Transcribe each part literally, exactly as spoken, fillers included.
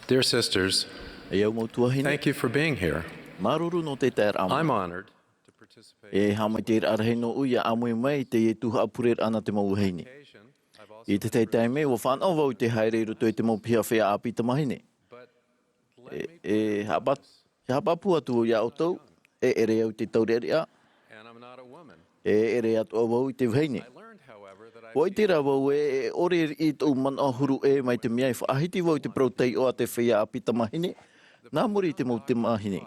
Dear sisters, e au mau tuahine, thank you for being here. Māuruuru nō te taeraʻa mai. I'm honored to participate. E haʻamaitaʻiraʻa rahi nōʻu ia ʻāmui mai i teie tuhaʻa pureraʻa nā te mau vahine. I te tahi taime, ʻua fānaʻo vau i te haere i roto i te mau piha feiā ʻāpī tamāhine. E, e haʻapa-, e haʻapāpū atu iā ʻoutou, e ʻere au i te taureʻareʻa, e ʻere atoʻa vau i te vahine. ʻUa ʻite rā vau ē, e ʻore i tōʻu manaʻo huru ʻē mai te mea e faʻahiti vau i te parau taiʻo a te feiā ʻāpī tamāhine, nā muri i te mau tamāhine.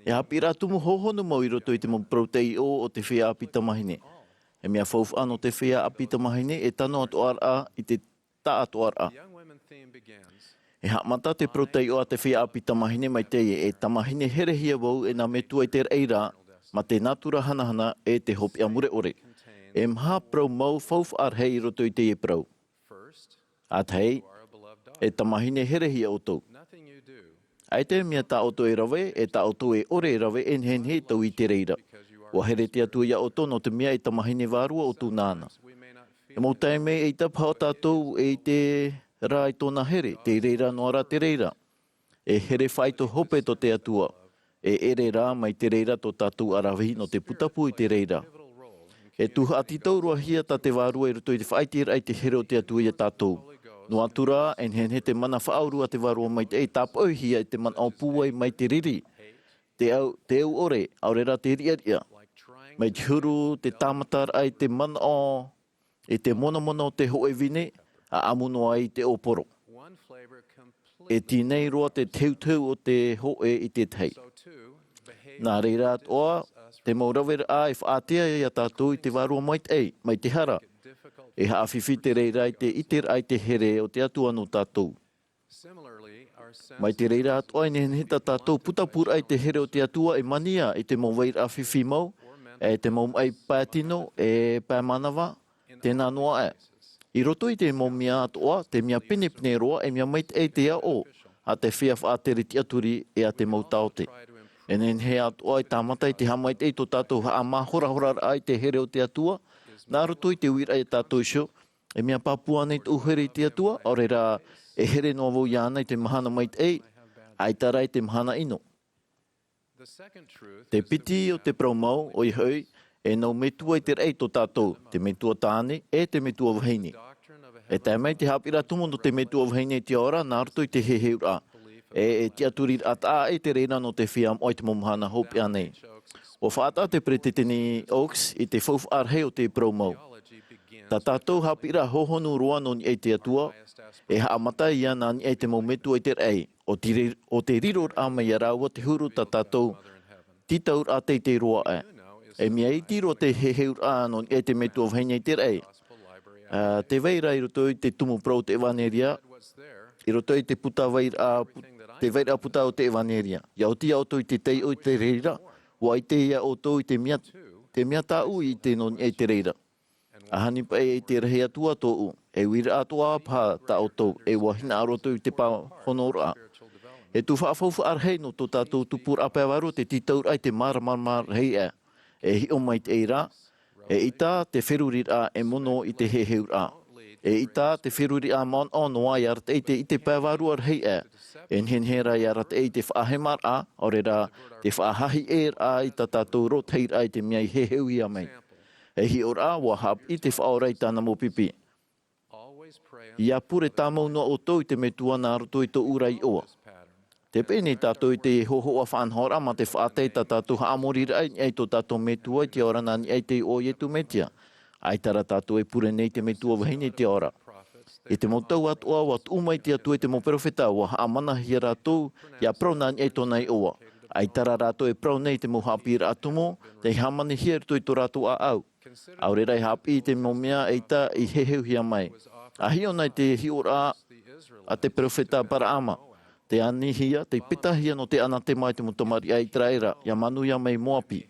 E haʻapiʻiraʻa tumu hohonu mau i roto i te mau parau taiʻo o te feiā ʻāpī tamāhine. E mea faufaʻa nō te feiā ʻāpī tamāhine e tano atoʻa ra i te taʻatoʻaraʻa. E haʻamata te parau taiʻo a te feiā ʻāpī tamāhine mai teie, e tamāhine herehia vau e nā metua i te raʻi ra, mā te nātura hanahana e te hopeʻa mure ʻore. E maha parau mau faufaʻa rahi i roto i teie parau. ʻA tahi, e tamāhine herehia ʻoutou. ʻAita e mea tā ʻoutou e rave, e tā ʻoutou e ʻore e rave e nehenehe e tau i te reira. ʻUa here te Atua iā ʻoutou nō te mea e tamāhine vārua ʻoutou nāna. E mau taime e ʻaita paha tātou e ʻite rā i tōna here, te reira noa rā te reira. E here faʻaitoito hope tō te Atua. E ʻere rā mai te reira tō tātou ʻaravihi nō te putapū i te reira. E tuhaʻa tītau-roa-hia tā te Vārua i roto i te faʻaʻiteraʻa i te here o te Atua iā tātou. Noa atu rā, e nehenehe te mana faʻaʻorua a te Vārua Maitaʻi e tāpaʻohia i te manaʻo pūai mai te riri, te au, te au ʻore, ʻaore rā te riʻariʻa. Mai te huru te tāmataraʻa i te manaʻo, i te monomono o te hōʻē vine, ʻa ʻamu noa ai i te ʻōporo. E tīnai roa te teuteu o te hōʻē i te tahi. Nā reira atoʻa, te mau raveraʻa e faʻaātea iā tātou i te Vārua Maitaʻi, mai te hara. E haʻafifi te reira i te ʻiteraʻa i te here o te Atua nō tātou. Mai te reira atoʻa e nehenehe tā tātou putapūraʻa i te here o te Atua e mania i te mau vairaʻa fifi mau, e te mau maʻi pae tino, e pae manava, tēnā noa aʻe. I roto i te mau mea atoʻa, te mea pinepine roa, e mea maitaʻi te aʻo, a te feiā faʻatere tiʻaturi, e a te mau taote. E nehenehe atoʻa e tāmata i te haʻamaitaʻi tō tātou haʻamāhorahoraʻa i te here o te Atua, nā roto i te uiraʻa iā tātou iho, e mea pāpū ānei tōʻu here i te Atua, ʻaore rā, e here noa vau iāna i te mahana maitaʻi, ʻaita rā i te mahana ʻino. Te piti o te parau mau, ʻoia hoʻi, e nau metua i te raʻi tō tātou, te metua tāne, e te metua vahine. E tae mai te haʻapiʻiraʻa tumu nō te metua vahine i te ao ra, nā roto i te heheuraʻa. E, e tiʻaturiraʻa taʻa ʻē te reira nō te feiā moʻa i te mau mahana hopeʻa nei. ʻUa faʻataʻa te peresideni Oaks i te faufaʻa rahi o te parau mau. Tā tātou haʻapiʻiraʻa hohonu roa nō niʻa i te Atua, e haʻamata ia nā niʻa i te mau metua i te raʻi, ʻo te ri-, ʻo te riroraʻa mai iā rāua te huru tā tātou tītauraʻa teitei roa aʻe. E mea iti roa te heheuraʻa nō niʻa i te metua vahine i te raʻi. Ā, tē vai ra i roto i te tumu parau o te ʻEvaneria, i roto i te puta vairaʻa, pu-, te vairaʻa puta o te ʻEvaneria. ʻIa oti ā ʻoutou i te taiʻo i te reira, ʻua ʻite ia ʻoutou i te mea, te mea tāʻu i ʻite nō niʻa i te reira. ʻAhani paʻi e ʻite rahi atu ā tōʻu, e uiraʻa atoʻa paha tā ʻoutou, e ʻua hinaʻaro atu i te pāhonoraʻa. E tuhaʻa faufaʻa rahi nō tō tātou tupuraʻa pae vārua te tītauraʻa i te māramarama rahi aʻe. E hiʻo mai te reira, eʻita te feruriraʻa e mono i te heheuraʻa. Eʻita te feruriraʻa manaʻo noa e arataʻi i te, i te pae vārua rahi aʻe. E nehenehe rā e arataʻi i te faʻahemaraʻa, ʻaore rā, te faʻahahiʻeraʻa i tā tātou rōtahiraʻa i te mea i heheuhia mai. E hiʻoraʻa, ʻua haʻapiʻi te Faʻaora i tāna mau pipi. ʻIa pure tāmau noa ʻoutou i te Metua nā roto i tōʻu ra iʻoa. Tē peʻe nei tātou i te hōhoʻa faʻanahoraʻa mā te faʻatae i tā tātou haʻamoriraʻa i niʻa i tō tātou Metua i te ao ra nā niʻa i te iʻoa o Iesu Mesia. ʻAita rā tātou e pure nei i te metua vahine i te ao ra. I te mau tau atoʻa, ʻua tuʻu mai te Atua i te mau perofeta, ʻua haʻamanahia rātou, ʻia parau nā niʻa i tōna iʻoa. ʻAita rā rātou e parau nei i te mau haʻapiʻiraʻa tumu, tei hāmanihia i roto i tō rātou ʻāʻau. ʻAore rā e haʻapiʻi i te mau mea ʻaita i heheuhia mai. ʻA hiʻo na i te hiʻoraʻa a te perofeta Paraama. Tē anihia, tei petahia nō te anatema i te mau tamariʻi a Iteraera, ʻia manuia mai Moapi.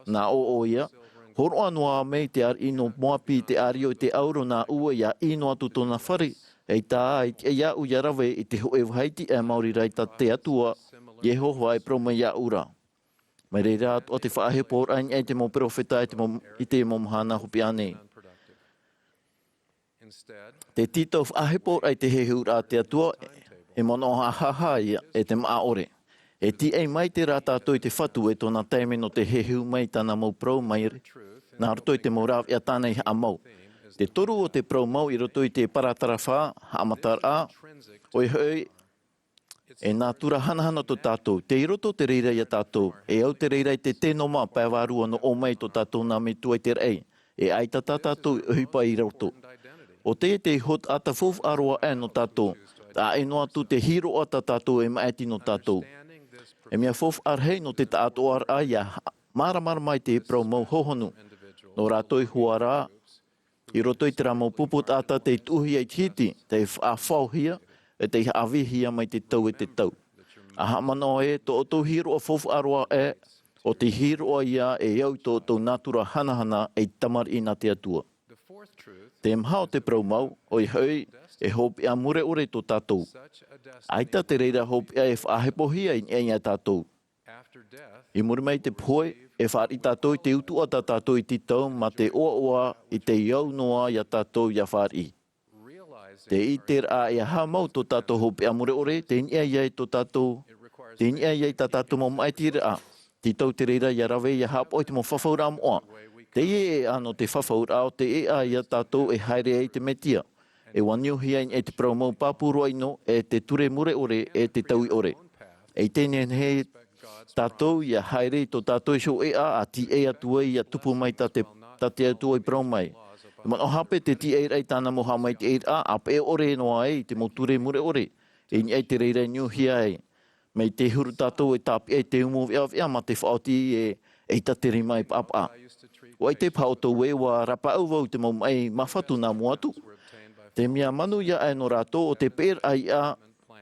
Nā ʻō ʻoia, hōroʻa noa mai te ariʻi nō Moapi i te ʻārio i te ʻauro nā ʻua ʻī noa atu tōna fare, eʻita ā, i tiʻa iāʻu ʻia rave i te hōʻē vāhi tiʻa e maori rā i tā te Atua, Iehova e parau mai iāʻu ra. Mai reira atoʻa te faʻaheporaʻa i niʻa i te mau perofeta i te mau, i te mau mahana hopeʻa nei. Te tītau faʻaheporaʻa i te heheuraʻa a te Atua, E manaʻo haʻahaʻa ia e te māʻa ʻore. E tīaʻi maitaʻi rā tātou i te Fatu e tōna taime nō te heheu mai i tāna mau parau mai nā roto i te mau rāveʻa tāna i haʻamau. Te toru o te parau mau i roto i te paratarafa haʻamataraʻa, ʻoia hoʻi, e nātura hanahana tō tātou. Tei roto te reira iā tātou, e au te reira i te tēnoma pae vārua nō ʻō mai tō tātou nā metua i te raʻi. E ʻaita tā tātou i ʻohipa i roto. ʻO teie te iho taʻata faufaʻa roa aʻe nō tātou, taʻa ʻē noa atu te hīroʻa tā tātou e maʻiti nō tātou. E mea faufaʻa rahi nō te taʻatoʻaraʻa ia māramarama i te parau mau hohonu. Nō rātou iho ā rā, i roto i terā mau pupu taʻata tei tuʻuhia i te hiti, tei faʻafaohia, e tei haʻavīhia mai te tau e te tau. ʻA haʻamanaʻo ē, tō ʻoutou hīroʻa faufaʻa roa aʻe, ʻo te hīroʻa ia e au i tō ʻoutou nātura hanahana ei tamariʻi nā te Atua. Te maha o te parau mau, ʻoia hoʻi, e hopeʻa mure ʻore tō tātou. ʻAita te reira hopeʻa e faʻahepohia i niʻa iā tātou. I muri mai i te pohe, e fāriʻi tātou i te utuʻa tā tātou i tītau mā te ʻoaʻoa i te au noa iā tātou ia fāriʻi. Te ʻiteraʻa e aha mau tō tātou hopeʻa mure ʻore, tei niʻa iho i tō tātou, tei niʻa iho i tā tātou mau maʻitiraʻa. Tītau te reira ia rave ia haʻapaʻo i te mau fafauraʻa moʻa. Teie e ʻā nō te fafauraʻa ʻo te ʻēʻa iā tātou e haere ai te Mesia. E ʻua niuhia i niʻa i te parau mau pāpū roa ʻino, e te ture mure ʻore, e te taui ʻore. E ʻite nehenehe tātou ia haere i tō tātou iho ʻēʻa, ʻa tīaʻi atu ai ia tupu mai tā te, tā te Atua i parau mai. E manaʻo hape te tīaʻiraʻa i tāna mau haʻamaitaʻiraʻa, ʻa peʻe ʻore noa ai i te mau ture mure ʻore, i niʻa i te reira i niuhia ai. Mai te huru tātou e tāpeʻa i te umu veʻaveʻa mā te faʻaoti e, ʻeita te rima e paʻapaʻa. ʻUa ʻite paha ʻoutou ē ʻua rapaʻau vau i te mau maʻi māfatu nā mua atu. Te mea manuia aʻe nō rātou ʻo te peʻeraʻa ia,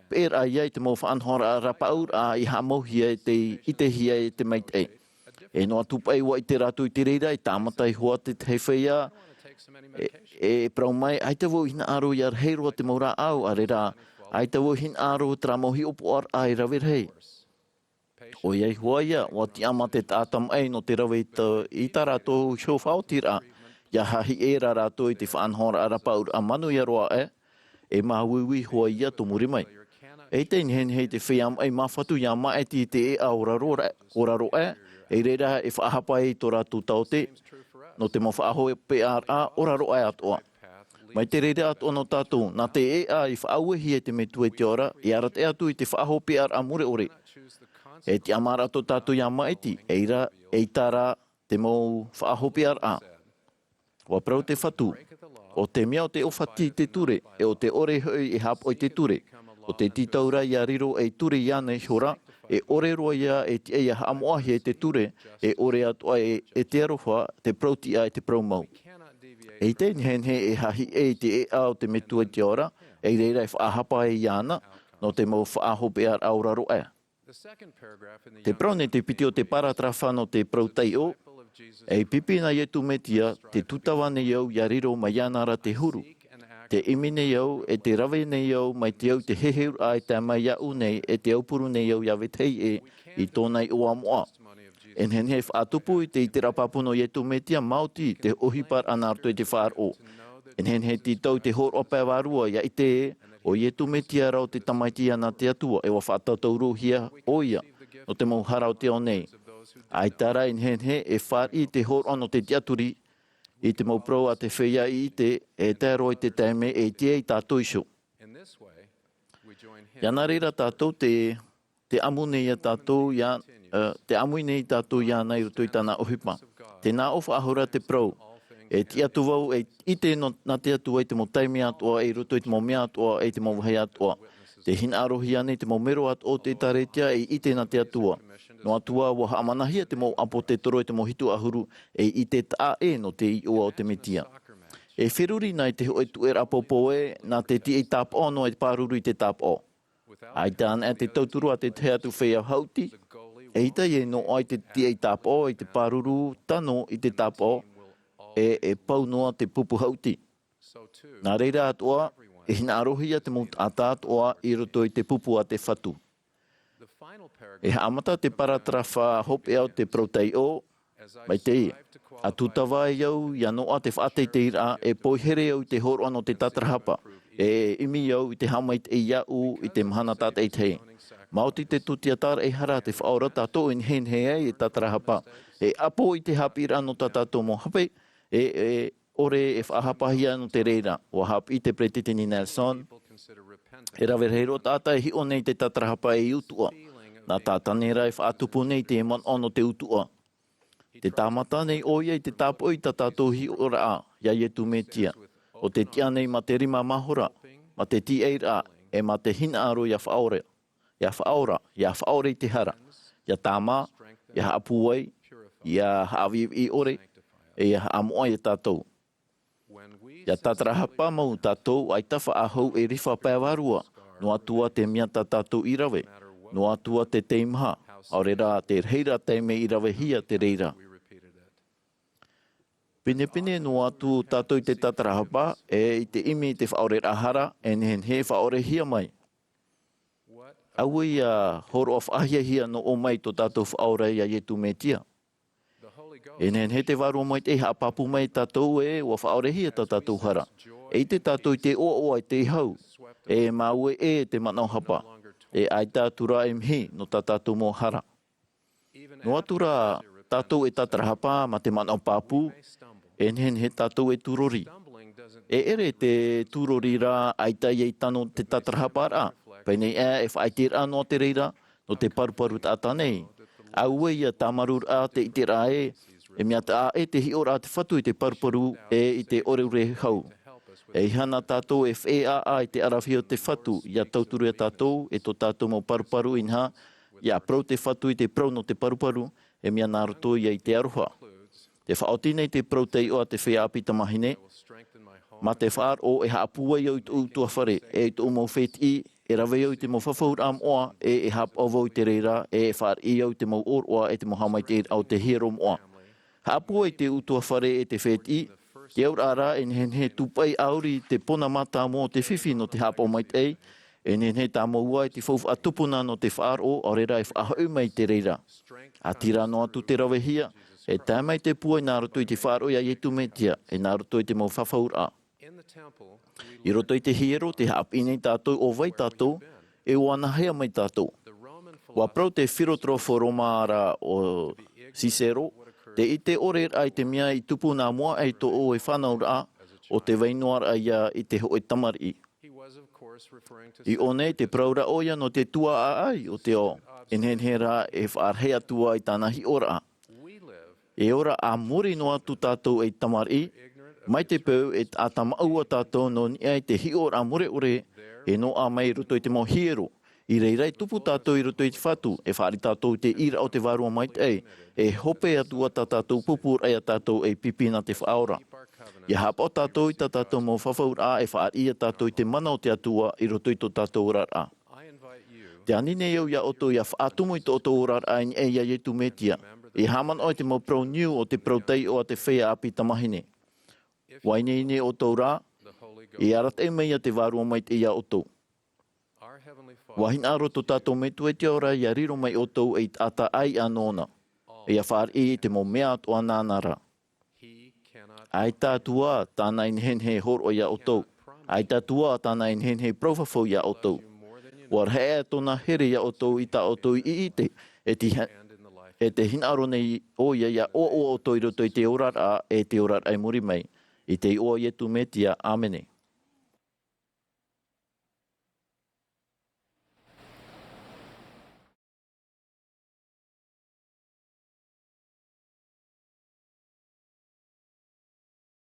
peʻeraʻa ia i te mau faʻanahoraʻa rapaʻauraʻa i haʻamauhia e tei ʻitehia e te maitaʻi. E noa atu paʻi ʻua ʻite rātou i te reira, i tāmata iho ā te tahi feiā, e, e parau mai, ʻaita vau i hinaʻaro ia rahi roa te mau rāʻau, ʻaore rā, ʻaita vau i hinaʻaro terā mau hiʻopoʻaraʻa e rave rahi. ʻOia hoʻi ia, ʻua tiʻa mā te taʻata maʻi nō te rave i tā, i tā rātou iho faʻaotiraʻa, ia hahiʻe rā rātou i te faʻanahoraʻa rapaʻauraʻa manuia roa aʻe, e māuiui hoʻi ia tō muri mai. E ʻite nehenehe te feiā maʻi māfatu ia maʻiti i te ʻēʻa ʻo raro ra-, ʻo raro aʻe, i reira e faʻahapa ai tō rātou taote, nō te mau faʻahopeʻaraʻa ʻo raro aʻe atoʻa. Mai te reira atoʻa nō tātou, nā te ʻēʻa i faʻauehia e te Metua i te ao ra, e arataʻi atu i te faʻahopeʻaraʻa mure ʻore. E tiʻamāraʻa tō tātou ia maʻiti, e ʻaita rā, te mau faʻahopeʻaraʻa. ʻUa parau te Fatu, ʻo te mea ʻo te ʻōfati i te ture, e ʻo te ʻore hoʻi e haʻapaʻo i te ture. ʻO te tītau ra ia riro ei ture iāna ihora, e ʻore roa ia e tiʻa ia haʻamoʻahia e te ture, e ʻore atoʻa e, e te aroha, te parau tiʻa, e te parau mau. E ʻite nehenehe e hahiʻe i te ʻēʻa o te Metua i te ao ra, i reira e faʻahapa ai iāna, nō te mau faʻahopeʻaraʻa ʻo raro aʻe. Te parau nei te piti o te paratarafa nō te parau taiʻo, ei pipi nā Iesu Mesia, te tūtava nei au ia riro mai iāna ra te huru. Te ʻimi nei au, e te rave nei au, mai te au te heheuraʻa e tae mai iāʻu nei, e te aupuru nei au ia vetahi ʻē, i tōna iʻoa moʻa. E nehenehe e faʻatupu i te ʻiteraʻa pāpū nō Iesu Mesia, maoti te ʻohiparaʻa nā roto i te faʻaroʻo. E nehenehe e tītau i te hōroʻa pae vārua, ia ʻite ē, ʻo Iesu Mesia rā ʻo te Tamaiti ia nā te Atua, e ʻua faʻatātauruhia ʻoia, nō te mau hara o te ao nei. ʻAita rā e nehenehe e fāriʻi i te hōroʻa nō te tiʻaturi, i te mau parau a te feiā i ʻite, e tae roa i te taime e ʻite ai tātou iho. Ia nā reira tātou te, te ʻamu nei ia tātou ia, ā, te ʻamu nei tātou iāna i roto i tāna ʻohipa. Tē nā ʻō faʻahou ra te parau. E tiʻa atu vau, e ʻite nō, nā te Atua i te mau taime atoʻa, i roto i te mau mea atoʻa, i te mau vāhi atoʻa. Tē hinaʻarohia nei te mau mero atoʻa o te ʻĒkālesia e ʻite nā te Atua. Noa atu ā, ʻua haʻamanahia te mau ʻāpōsetolo e te mau hitu ʻahuru, e ʻite taʻa ʻē nō te iʻoa o te Mesia. E feruri na i te hōʻē tuʻeraʻa poupou ē, nā te tiʻa i tāpaʻo noa e pāruru i te tāpaʻo. ʻAita anaʻe te tauturu a te tahi atu feiā haʻuti, eʻita e noaʻa i te tiʻa i tāpaʻo, i te pāruru tano i te tāpaʻo, e, e pau noa te pupu haʻuti. Nā reira atoʻa, e hinaʻarohia te mau taʻata atoʻa i roto i te pupu a te Fatu. E haʻamata te paratarafa hopeʻa o te parau taiʻo, mai te, ʻa tūtava ai au ia noaʻa te faʻateiteiraʻa, e poihere au i te hōroʻa nō te tātarahapa. E ʻimi au i te haʻamaitaʻi iāʻu i te mahana tātaʻitahi. Maoti te tūtia tāraʻehara te faʻaora tātou e nehenehe ai e tātarahapa. E ʻapo i te haʻapiʻiraʻa nō tā tātou mau hape, e, e ʻore e faʻahapahia nō te reira. ʻUa haʻapiʻi te peresideni Nelson, e rave rahi roa taʻata e hiʻo nei te tātarahapa ei utuʻa. Nā Tātane ra e faʻatupu nei te manaʻo nō te utuʻa. Te tāmata nei ʻoia i te tāpoʻi tā tātou hiʻoraʻa iā Iesu Mesia. ʻO te tiʻa nei mā te rima mahora, mā te tīaʻiraʻa, e mā te hinaʻaro ʻia faʻaora, ʻia faʻaora, ʻia faʻaora i te hara, ʻia tāmā, ʻia haʻapūai, ʻia haʻaviʻiviʻi ʻore, e ʻia haʻamoʻa iā tātou. ʻIa tātarahapa mau tātou, ʻaita faʻahou e rifa pae vārua, noa atu ā te mea tā tātou i rave, noa atu ā te teimaha, ʻaore rā te reira taime i ravehia te reira. Pinepine noa atu tātou i te tātarahapa, e i te ʻimi i te faʻaoreraʻa hara, e nehenehe e faʻaorehia mai. ʻAua ʻia hōroʻa faʻahiahia nō ʻō mai tō tātou faʻaora iā Iesu Mesia. E nehenehe te Vārua Maitaʻi e haʻapāpū mai iā tātou ē, ʻua faʻaorehia tā tātou hara. E ʻite tātou i te ʻoaʻoa e te hau, e māueʻe e te manaʻo hapa. E ʻaita atu rā e mihi nō tā tātou mau hara. Noa atu rā tātou e tātarahapa mā te manaʻo pāpū, e nehenehe tātou e tūrori. E ʻere te tūrori rā, ʻaita ʻia tano te tātarahaparaʻa. Pēnei aʻe e faʻaʻiteraʻa noa te reira, nō te paruparu taʻata nei. ʻAua ʻia tāmarū rā te ʻiteraʻa ē, e mea taʻa ē te hiʻoraʻa a te Fatu i te paruparu e i te ʻoreʻore hau. E ʻeiaha tātou e feʻeaʻa i te ʻaravihi o te Fatu, ʻia tauturu iā tātou, e tō tātou mau paruparu inaha, ʻia parau te Fatu i te parau nō te paruparu, e mea nā roto ia i te aroha. Te faʻaoti nei te parau taiʻo a te feiā ʻāpī tamāhine, mā te faʻaroʻo e haʻapūai au i tōʻu ʻutuāfare, e i tōʻu mau fētiʻi, e rave au i te mau fafauraʻa moʻa, e, e haʻapaʻo vau i te reira, e, e fāriʻi au i te mau ʻōroʻa, e te mau haʻamaitaʻiraʻa o te hiero moʻa. Haʻapūai te ʻutuāfare e te fētiʻi, te auraʻa rā, e nehenehe e tūpaʻi ʻāuri te pona mātāmua o te fifi nō te haʻapaʻo maitaʻi, e nehenehe tāmau ā i te faufaʻa tupuna nō te faʻaroʻo, ʻaore rā e faʻahoʻi mai i te reira. ʻĀtīrā noa atu te ravehia, e tae mai te pūai nā roto i te faʻaroʻo iā Iesu Mesia, e nā roto i te mau fafauraʻa. I roto i te hiero, tē haʻapiʻi nei tātou ʻo vai tātou, e ʻua nāhea mai tātou. ʻUa parau te filotrofa Roma ra ʻo Cicero, te ʻite ʻore rā i te mea i tupu nā mua aʻe i tō ʻoe fānauraʻa, ʻo tē vai noa ra ïa i te hōʻē tamariʻi. I ʻō nei, tē parau ra ʻoia nō te tuaʻaʻai o te ao. E nehenehe rā e faʻarahi atu ā i tāna hiʻoraʻa. E ora a muri noa atu tātou ei tamariʻi, mai te peu e taʻata maʻua tātou nō niʻa i te hiʻoraʻa mure ʻore, e noaʻa mai i roto i te mau hiero. I reira e tupu tātou i roto i te Fatu, e fāriʻi tātou i te ʻīraʻa o te Vārua Maitaʻi, e hope atu ā tā tātou pūpūraʻa iā tātou ei pipi nā te Faʻaora. ʻIa haʻapaʻo tātou i tā tātou mau fafauraʻa, e fāriʻi iā tātou i te mana o te Atua i roto i tō tātou oraraʻa. Tē ani nei au iā ʻoutou ʻia faʻatumu i tō ʻoutou oraraʻa i niʻa iā Iesu Mesia. ʻIa haʻamanaʻo i te mau parau niu o te parau taiʻo a te feiā ʻāpī tamāhine. ʻUa ineine ʻoutou rā, e arataʻi mai ïa te Vārua Maitaʻi iā ʻoutou. ʻUa hinaʻaro tō tātou Metua i te ao ra ʻia riro mai ʻoutou ei taʻata ʻāiʻa nōna, ʻia fāriʻi i te mau mea atoʻa nāna ra. ʻAita atu ā tāna e nehenehe e hōroʻa iā ʻoutou. ʻAita atu ā tāna e nehenehe e parau fafau iā ʻoutou. ʻUa rahi aʻe tōna here iā ʻoutou i tā ʻoutou i ʻite, e te, e tē hinaʻaro nei ʻoia ʻia ʻoaʻoa ʻoutou i roto i te oraraʻa, e te oraraʻa i muri mai. I te iʻoa o Iesu Mesia, ʻāmene.